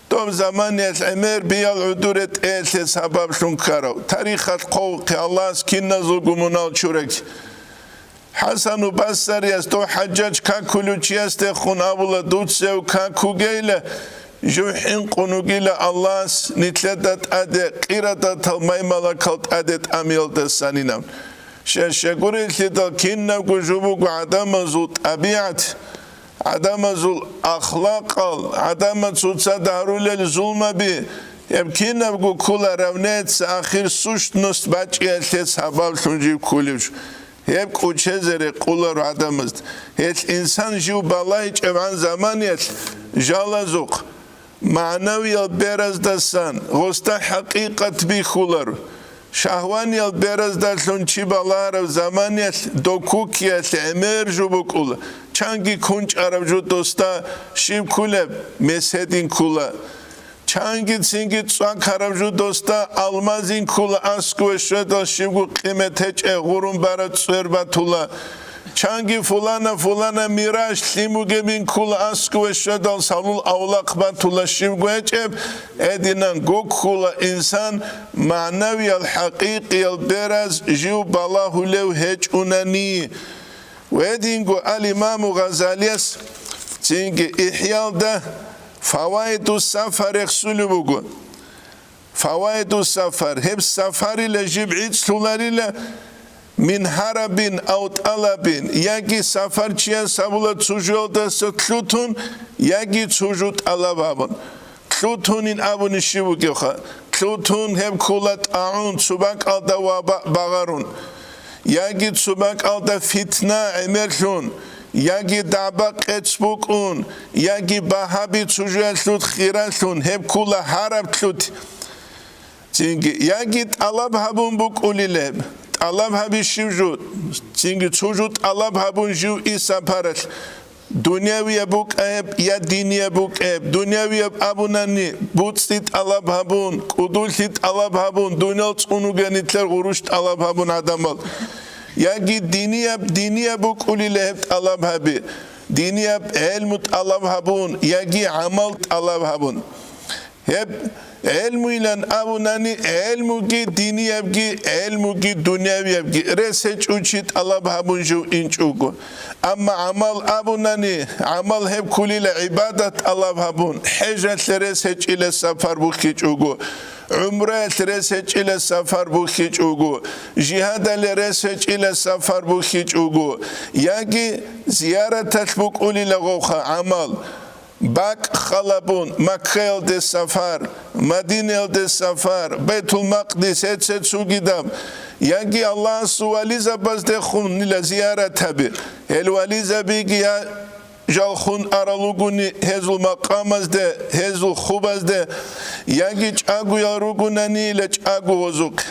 Доб заманиялъ гӀемер биял гӀодоре тӀеялъе сабаблъун ккарав, тарихалъ хъвавухъе Аллагьас киназулго мунагьал чураги. ХӀасану Басарияс дов ХӀажжаж какулев чиясдехун абула: «Дуца гьев какугейила, жив хӀинкъун вугила Аллагьас нилъеда тӀаде, къирадатал маймалакал тӀаде тӀамиялдасанин». Щай-щай гурелъидал, кинабго жо буго гӀадамазул тӀабигӀат, гӀадамазул ахлакъал, гӀадамаз цоцазда гьарулел зулмаби, гьеб кинабго ккола равнеца ахир сущность бачӀиялъе сабаблъун жив кколев жо. Гьеб кӀочезе рекъоларо гӀадамазда. Гьелъ инсан жив балагьичӀебгӀан заманиялъ жалазухъ, магӀнавиял бераздасан гъосда хӀакъикъат бихьуларо. Шагьваниял бераздалъун чи балагьараб заманиялъ докуккиялъе гӀемер жо букӀула, чанги кунчӀараб жо досда щиб кколеб, мес гьедин ккола. Чанги цинги цӀвакараб жо досда алмазин ккола, аскӀове щведал щибго къимат гьечӀеб гъурун бараб цӀвер батула. Чанги фулана-фулана мираж лъим бугебин ккола, аскӀове щведал салул авлахъ батула, щибго гьечӀеб, гьединан гуккула инсан магӀнавиял хӀакъикъиял бераз жив балагьулев гьечӀунани. Гьединго ал-Имаму Гъазалияс цинги ИхӀялда Фаваиду Сафар рехсулеб буго. Фаваиду Сафар, гьеб сафарила жиб гӀицӀлъуларила, мин гьарабин ав тӀалабин, яги сафар чияс гьабула цо жоялдаса лъутун, яги цо жо тӀалаб гьабун. Лъутунин абуни щиб бугевха? Лъутун гьеб ккола тӀагӀун, цо бакӀалда ваба багъарун, яги цо бакӀалда фитна гӀемерлъун, яги дагӀба-къец букӀун, яги багьаби цо жоялъул хиралъун, гьеб ккола гьараб лъути. Цинги, яги тӀалаб гьабун букӀулила гьеб. ТӀалаб гьаби щиб жо? Цинги цо жо тӀалаб гьабун жив и сапаралъ. Дунявияб букӀа гьеб я динияб букӀа гьеб? Дунявияб абунани, буцӀцӀи тӀалаб гьабун, кӀудулъи тӀалаб гьабун, дуниял цӀун вугани нилъер гъурущ тӀалаб гьабун гӀадамал. Яги динияб, динияб букӀулила гьеб тӀалаб гьаби. Динияб гӀелму тӀалаб гьабун, яги гӀамал тӀалаб гьабун. Гьеб гӀелмуйилан абунани, гӀелмуги диниябги, гӀелмуги дунявиябги рес гьечӀев чи тӀалаб гьабун жив инчӀого. Амма гӀамал абунани, гӀамал гьеб ккулила гӀибадат тӀалаб гьабун, хӀежалъе рес гьечӀила сапар бухьичӀого, гӀумраялъе рес гьечӀила сапар бухьичӀого, жигьадалъе рес гьечӀила сапар бухьичӀого, яги зияраталъ букӀулила гъовха гӀамал. БакӀ халабун, Маккаялде сафар, Мадинаялде сафар, Байтул-Макъдис, гьеце цугидаб, яги Аллагьасул вализабаздехунила зияратаби. Гьел вализабиги я жалхун арал ругони гьезул макъамазде, гьезул хубазде, яги чӀагоял ругонанила чӀаго гьозухъе.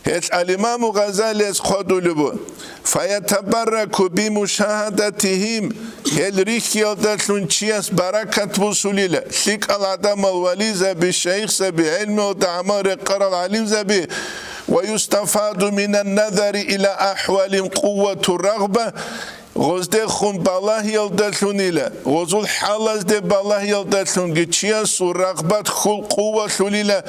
Гьелъ ал-Имаму Гъазалияс хъвадулеб буго: «Фаятабарраку бимушагьадатигьим», гьел рихьиялдалъун чияс баракат бусулила, лъикӀал гӀадамал, вализаби, шайихзаби, гӀелмуялда гӀамал рекъарал гӀалимзаби, «ва юстафаду минан назари иля ахвалин къуввату рагъба», гъоздехун балагьиялдалъунила, гъозул хӀалазде балагьиялдалъунги чиясул рагъбат хьул къувалъулила,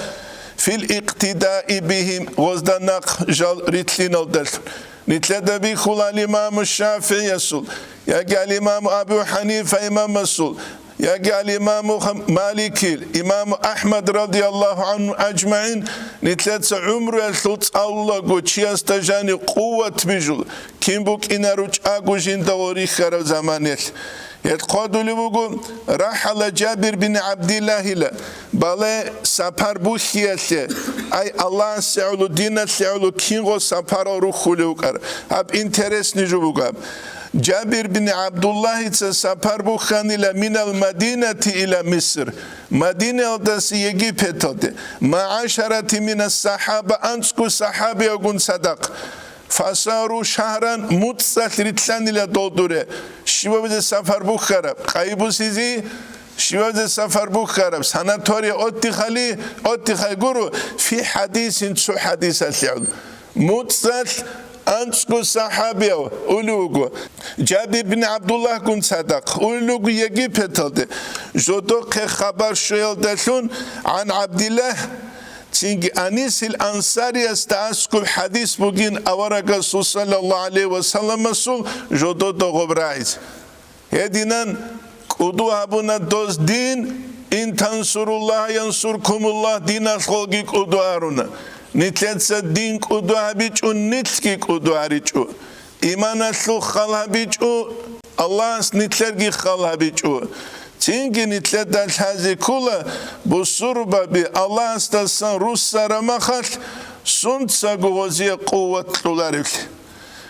фил икътидаи бигьим, гъозда нахъ жал рилълъиналдалъун. Нилъеда бихьула ал-Имаму ШафигӀиясул, яги ал-Имаму Абу ХӀанифа имамасул, яги ал-Имаму Хам-, Маликил, Имаму АхӀмад радияллагьу гӀангьум ажмагӀин, нилъеца гӀумруялъул цӀалулаго чиясда жанив къуват бижул, кин букӀинаро чӀаго жинда рихьараб заманалъ. Гьел хъвадулеб буго: «РахӀала Жабир бин ГӀабдиллагьила», бале, сапар бухьиялъе, ай, Аллагьасе гӀоло, диналъе гӀоло кинго сапарал рухьулев вукӀар. Гьаб интересный жо буго гьаб. Жабир бин ГӀабдуллагьица сапар бухьанила минал Мадинати иля Миср, Мадинаялдаса Египеталде, «ма гӀашарати минас сахаба», анцӀго сахабиягун цадахъ. «Фасару шагьран», муцӀцӀалъ рилълъанила дол дуре. Щивабизе сафар бухьараб, къайи бусизе, щивабизе сафар бухьараб, санатория отдыхали, отдыхай гуро, фи хӀадисин, цо хӀадисалъе гӀоло. МуцӀцӀалъ анцӀго сахӀабияв улев вуго. Жабир бин ГӀабдуллагьгун цадахъ улев вуго Египеталде. Жодохъе хабар щвеялдалъун, гӀан ГӀабдиллагь, цинги Анисил Ансариясда аскӀоб хӀадис бугин аварагасул саллаллагьу гӀалайгьи ва салламасул жодода гъоб рагӀизе. Гьединан кӀуду гьабуна доз дин, ин тансуруллагь янсуркумуллагь, диналъулги кӀуду гьаруна. Нилъеца дин кӀуду гьабичӀо, нилъги кӀуду гьаричӀо. Иманалъул хал гьабичӀо, Аллагьас нилъерги хал гьабичӀо. Цинги нилъеда лъазе ккола, бусурбаби Аллагьасдасан руссараб махалъ, сунцаго гъозие къуват кьоларевлъи.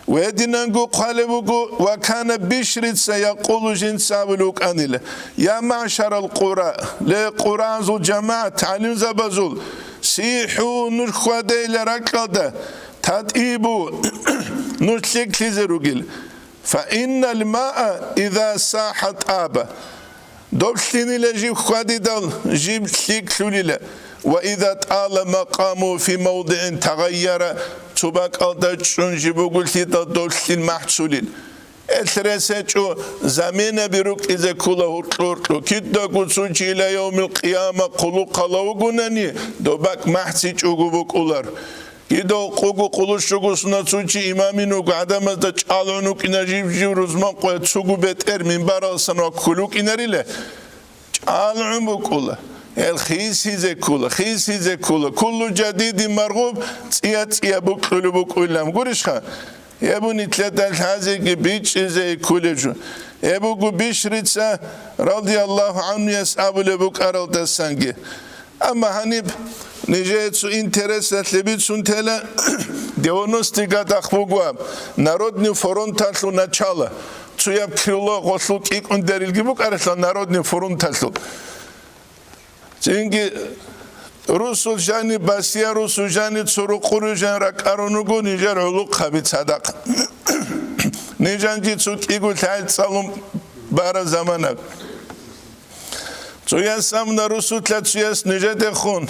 Гьединанго хъвалеб буго, ва кана Бишрица якъулу, жинца абулев вукӀанила: «Я маъшарал къура, ле къуразул жамагӀат, гӀалимзабазул, сихӀу, нуж хьвадейила ракьалда, татӀибу, нуж лъикӀлъизе ругел. Фа иннал маа иза сахӀа тӀаба». Доб лъинила жиб хьвадидал, жиб лъикӀлъулила. Ва иза тӀала макъаму фи мавдигӀин тагъайяра, цо бакӀалда чӀун жиб бугулъидал доб лъин махӀцулил. Эл рес гьечӀо, заменаби рукӀизе ккола гьуркьу-гьуркьу. Кидаго цо чи ила явмил къияма хъулухъ гьалав вугунани, доб бакӀ махӀцичӀого букӀулар. Кидав къуго къулущуго сунат сунчи имамин вуго, гӀадамазда чӀалгӀун вукӀина жив-жив рузман къоя цугу бетӀер минбаралсан ваккулев вукӀинарила. ЧӀалгӀун букӀула. Гьел хисизе ккула, хисизе ккула. Куллу жадидин маргъуб, цӀия-цӀия букьулеб букӀуйлан гурищха? Гьеб нилъеда лъазеги бичӀчӀизе ккулеб жо. Гьеб буго Бишрица радияллагьу гӀанхуяс абулеб букӀаралдасанги. Амма гьаниб нижее цо интересалъе бицун тела, девяностый годах буго аб, Народный фронталъул начало, цояб крыло гъолъул кӀикӀун дерилги букӀаралъа Народный фронталъул. Цинги русул жани, басия русул жани, цо рукъуру жан ракӀарун руго нижер гӀулухъаби цадахъ. Нижанжи цо кӀиго лъай цӀалун бара заманаб. Цояс амна русулъа цояс нижедехун,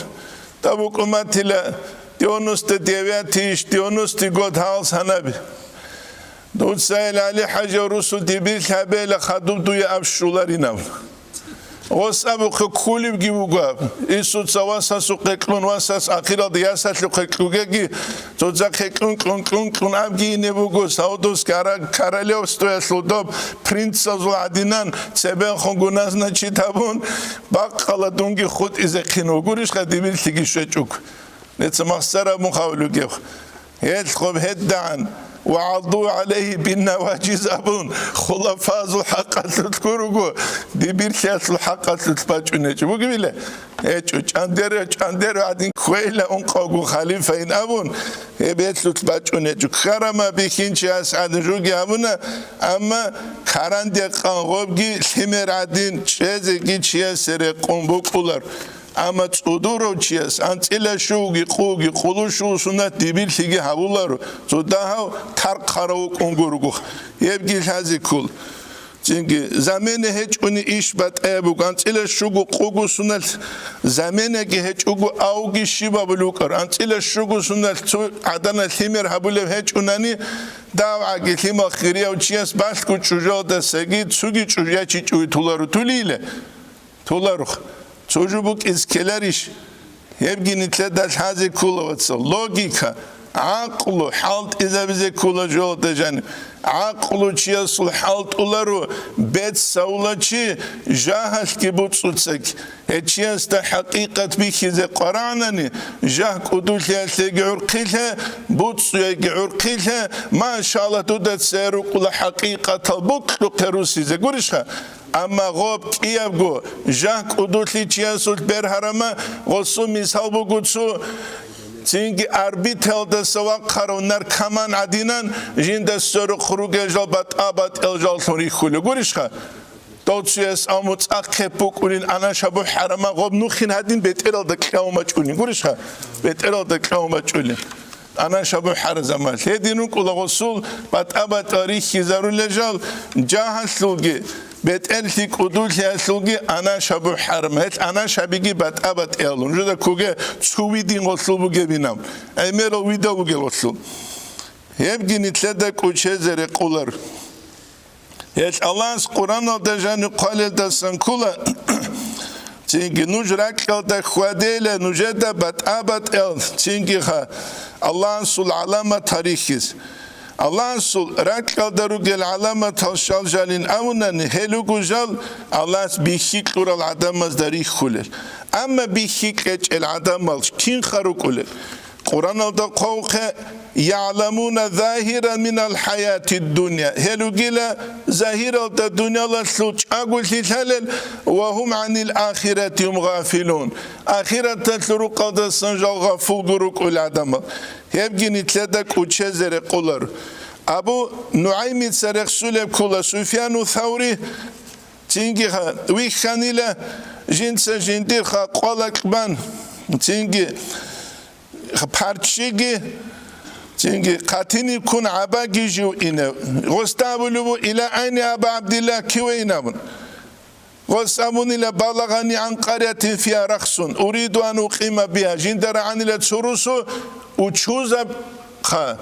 доб букӀуматила девяносто девятый иш, девяностый год гьалс гьанаби. Дуца ил ГӀали-хӀажав русул дибирлъи гьабейла хадуб дуе аб щуларинав. Гъос абухъе кколебги вуго аб. Исуца васасухъе кьун, васас ахиралда ясалъухъе кьугеги, цоцахъе кьун, кьун, кьун, кьун абги ине буго, Саудовский Ара-, королевствоялъул доб принцазул гӀадинан цебехун гуназ значит гьабун, бакъала дунги хутӀизе хъин вугурищха дибирлъиги щвечӀого. Нецамахсара мухавлугев. Гьел хъуб гьеддагӀан, ва гӀалду гӀалайгьи биннаважиз абун, хулафазул хӀакъалъулъ гуруго, дибирлъиялъул хӀакъалъулъ бачӀунечӀо. Бугебила? ГьечӀо, чӀандере, чӀандере гӀадин кквейила ункъавго халифайин абун, гьеб гьелъулъ бачӀунечӀо. Ккарама бихьинчияс гӀадин жуги абуна, амма каранде къан гъобги лъимер гӀадин чӀезеги чиясе рекъун букӀулар. Амма цӀудурав чияс анцӀила щуги, къуги, къулущул сунат дибирлъиги гьавуларо, цо дагьав тархъарав вукӀун гургух, гьебги лъазе ккол. Цинги, замена гьечӀони иш батӀаяб буго, анцӀила щуго, къуго суналъ заменаги гьечӀого, авги щиб абулев вукӀар. АнцӀила щуго суналъ цо гӀадана лъимер гьабулев гьечӀунани, давгӀаги лъимал хирияв чияс балъго чӀужалдасаги цуги чӀужачи чӀуй туларо тулила. Туларухъ. Цо жо букӀиз ккеларищ? Гьебги нилъеда лъазе ккола, вацал. Логика, гӀакълу хӀалтӀизабизе ккола жоялда жаниб. ГӀакълу чиясул хӀалтӀуларо, бецавулачи жагьалъги буцӀцӀуцаги. Гьечиясда хӀакъикъат бихьизе къварагӀнани, жагь кӀудулъиялъеги гӀурхъилъа, буцӀцӀуяги гӀурхъилъа, машалла, дуда цере рукӀула хӀакъикъатал букьухъе русизе. Гурищха? Амма гъоб кӀиябго жагь кӀудулъи чиясулъ бергьарама, гъосул мисал буго цо, цинги арбиталдаса вахъарав наркоман гӀадинан, жинда сверухъ ругел жал батӀа-батӀиял жаллъун рихьулев гурищха? Дов цояс аму цӀакъ хъеб букӀунин, анаш абу хӀарама, гъоб нухин гьадин бетӀералда кьавмачӀунин гурищха? БетӀералда кьавмачӀунин. Анаш абу хӀаразамал. Гьедин рукӀула гъосул батӀа-батӀа рихьизарулел жал, жагьалъулги, бетӀерлъи кӀудулъиялъулги анаш абу хӀарам. Гьел анаш абиги батӀа-батӀиялун. Жуда куге цу видин гъолъул бугебинав. ГӀемерал видал бугел гъолъул. Гьебги нилъеда кӀучезе рекъолар. Гьелъ Аллагьас Къуръаналда жаниб хъвалелдасан ккола, цинги нуж ракьалда хьвадейила нужеда батӀа-батӀиял, цинги ха Аллагьасул гӀаламат гьарихьиз. Аллагьасул ракьалда ругел гӀаламатал щал жалин абунани, гьел руго жал Аллагьас бихьи кьурал гӀадамазда рихьулел. Амма бихьи кьечӀел гӀадамал кинха рукӀулел? Къуръаналда хъвавухъе: «ЯгӀламуна загьиран минал хӀаятид дунья». Гьел ругила загьиралда дуниялалъул чӀаголъи лъалел, «ва гьум гӀанил ахирати гьум гъафилун». Ахираталъул рукъалдасан жал гъафулго рукӀул гӀадамал. Гьебги нилъеда кӀучезе рекъолар. Абу НугӀаймица рехсулеб ккола Суфьяну Саври, цинги ха вихьанила жинца жиндир ха къвалакь бан, цинги ха парччиги, цинги хъатиниб ккун гӀабаги жив инев. Гъосда абулеб бу: «Ила айни, Аба ГӀабдилла, киве инабун?» Гъос абунила: «Балагъани гӀан къарятин фиа рахсун, уриду ан укъима биа». Жинда рагӀанила цо русу учузаб ха,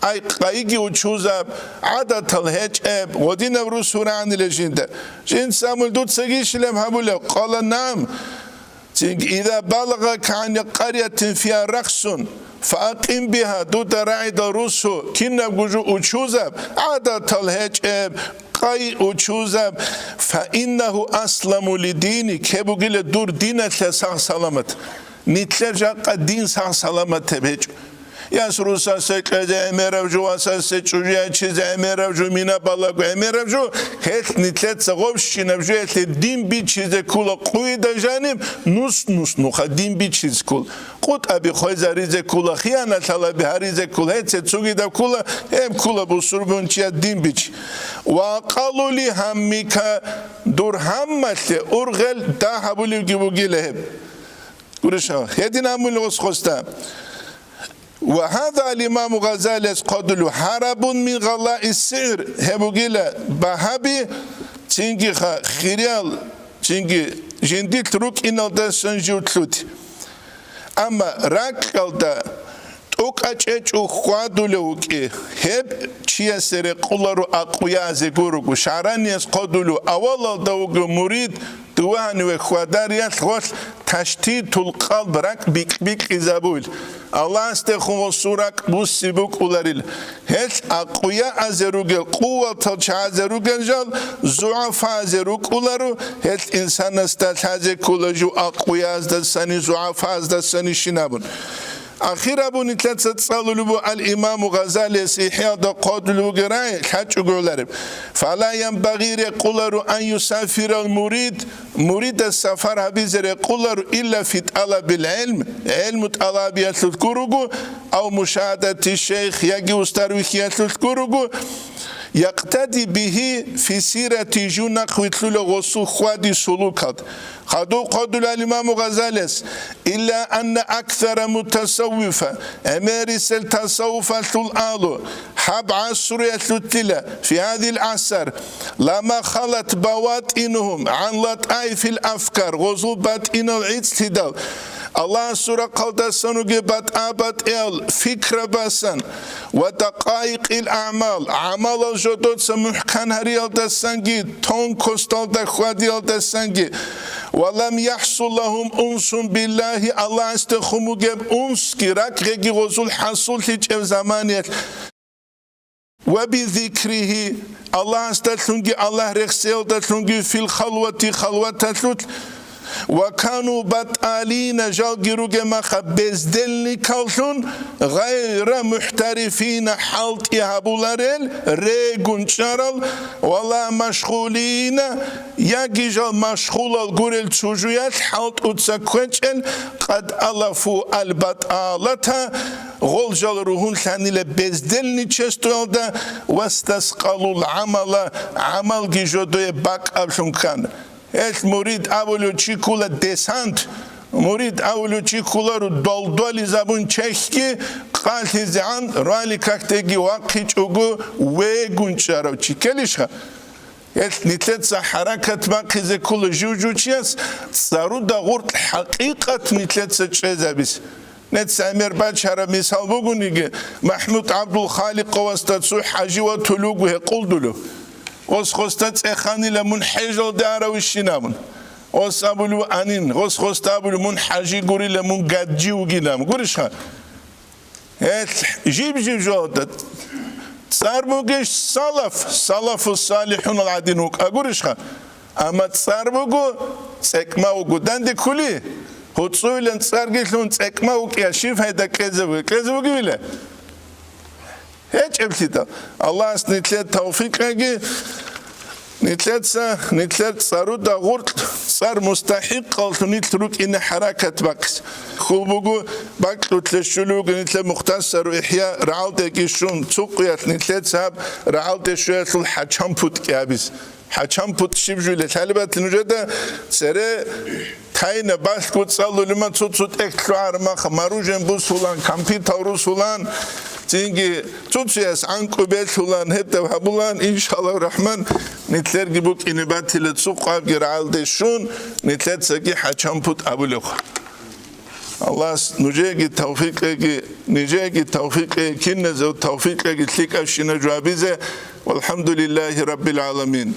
ай, къайги учузаб, гӀадатал гьечӀеб, гъодинаб русу рагӀанила жинда. Жинца абула: «Дуца гищилеб гьабулеб?» Къала: «Нагьам». Цинги: «Иза балагъака гӀан къарятин фиа рахсун, фаакъим биха», дуда рагӀидал русу, кинабго жо учузаб, гӀадатал гьечӀеб, къай учузаб, «фаиннагьу асламу лидиник», гьеб бугила дур диналъе сагъ-саламат. Нилъер жакъа дин сагъ-саламатаб гьечӀо. Яс русасе кьезе гӀемераб жо, васасе чӀужу ячизе гӀемераб жо, мина балагу гӀемераб жо, гьелъ нилъеца гъобщинаб жо, гьелъе дин бичизе ккола къуйда жаниб, нус-нус нуха дин бичизе ккола. КъутӀаби хвезаризе ккола, хиянат лъалаби гьаризе ккола, гьеце цугидаб ккола, гьеб ккола бусурбанчияс дин бич. «Ва акъаллу ли гьаммика», дур гьаммалъе ургъел дагь гьабулевги бугила гьеб. Гурищ гьав, гьедин амул гъос-гъосда. Ва гьаза ал-имаму Гъазалияс хъодулев гьарабун мин гъалаи сигӀр, гьеб бугила багьаби, цинги ха-, хириял, цинги жиндилъ рукӀиналдасан жив лъути. Амма ракьалда тӀокӀа чӀечӀо хьвадулев вукӀи, гьеб чиясе рекъоларо акъуязе гурого. ШагӀранияс хъодулев авалалда вуго мурид, дувагьаниве хьвадариялъ гъолъ ташдидул къалб, ракӀ бикь-бикьизабуйил. Аллагьасдехун гъосул ракӀ буссиб букӀуларил. Гьелъ акъуя азе ругел, къуватал чагӀазе ругел жал, зугӀафазе рукӀуларо, гьелъ инсанасда лъазе ккола жив акъуяздасани, зугӀафаздасани щинабун. Ахир абун нилъеца цӀалулеб бу ал-Имаму Гъазалияс ИхӀяда хъодулев вугерай лъачӀого гӀолареб: «Фала янбагъи», рекъуларо, «ан юсафирал мурид», муридас сафар гьабизе рекъуларо, «илла фи тӀалабил гӀилм», гӀилму тӀалабиялъулъ гуруго, «ав мушагьадати шейх», яги устар вихьиялъулъ гуруго, «якътади бигьи фи сирати», жу нахъ вилълъула гъосул хьвади сулукалд. Хадуб хъодулал имаму Гъазалияс: «Илла анна аксара мутасаввифа», гӀемерисел тасаввуфалъул агьлу, гьаб гӀасруялъулъила, фи гьадил гӀасар, «лама халат баватӀинугьум гӀан латӀаифил афкар», гъозул батӀинал гӀицӀлъидал, Аллагьасул рахъалдасан ругел батӀа-батӀиял фикра басан, «ва дакъаикъил аъмал», гӀамалал жодоца мухӀкан гьариялдасанги, тонкосталда хьвадиялдасанги, «ва лам яхӀсул лагьум унсун биллагьи», Аллагьасдехун бугеб унсги ракӀгӀеги гъозул хӀасуллъичӀеб заманиялъ, «ва би зикригьи», Аллагьасдалъунги Аллагь рехсеялдалъунги, «фил халвати», халваталъулъ, «ва кану батӀалина», жалги ругеб маха бездельникаллъун, «гъайра мухӀтарифина», хӀалтӀи гьабуларел, регун чӀарал, «ва ла машгъулина», яги жал машгъулал гурел цужуялъ хӀалтӀуца кквечӀел, «къад алафу аль-батӀалата», гъол жал ругьунлъанила бездельничествоялда, «вастаскъалул гӀамала», гӀамалги жодое бакӀаблъун ккана. Гьелъ мурид абулев чи ккула десант, мурид абулев чи ккуларо долдвализабун чехьги къалъизегӀан, рали какдеги вахъичӀого вегун чӀарав чи ккелищха? Гьелъ нилъеца хӀаракат бахъизе ккола жив-жив чияс цӀаруда гъуркь хӀакъикъат нилъеца чӀезабиз. Нец гӀемер бачараб мисал бугониги, МахӀмуд ГӀабдул-Халикъовасда цо хӀажи ватулев вуго гьекъолдулев. Гъос гъосда цӀеханила мун хӀежалде аравищинамун. Гъос абулев анин, гъос гъосда абулев мун хӀажи гурила, мун гаджи вугилан. Гурищха? Гьел жиб-жиб жо, цӀар бугищ салаф, салафу салихӀунал гӀадин вукӀа гурищха? Амма цӀар буго, цӀекӀма вуго. Данде ккули, гьуцӀуйлан цӀарги лъун цӀекӀма вукӀиа щиб пайда кьезе бугеб? Кьезе бугевила? ГьечӀеблъидал. Аллагьас нилъер тавфикъ кьеги, нилъеца, нилъер цӀаруда гъоркь, цӀар мустахӀикъаллъун нилъ рукӀине хӀаракат бахъизе. Хьул буго, бакьулъе щулев вуго нилъер Мухтасару ИхӀя, рагӀалдеги щун, цо къуялъ нилъеца гьаб рагӀалде щвеялъул хӀачампутӀги гьабизе. ХӀачампутӀ щиб жуйилан лъалеб батани нужеда, цере тайна балъго цӀалулеб ман цо-цо тӀехь лъугӀараб маха, морожен бусулан, компьютер русулан, цинги цо-цояс гӀанкӀу белъулан, гьеб гьабулан, иншаллагьу рахӀман, нилъерги букӀине батила цо къуабги рагӀалде щун, нилъецаги хӀачампутӀ абулебха. Аллагьас нужееги тавфикъ кьеги, нижееги тавфикъ кьеги, киназего тавфикъ кьеги лъикӀабщина жавабизе. Валхамдулиллагьи раббил гӀаламин.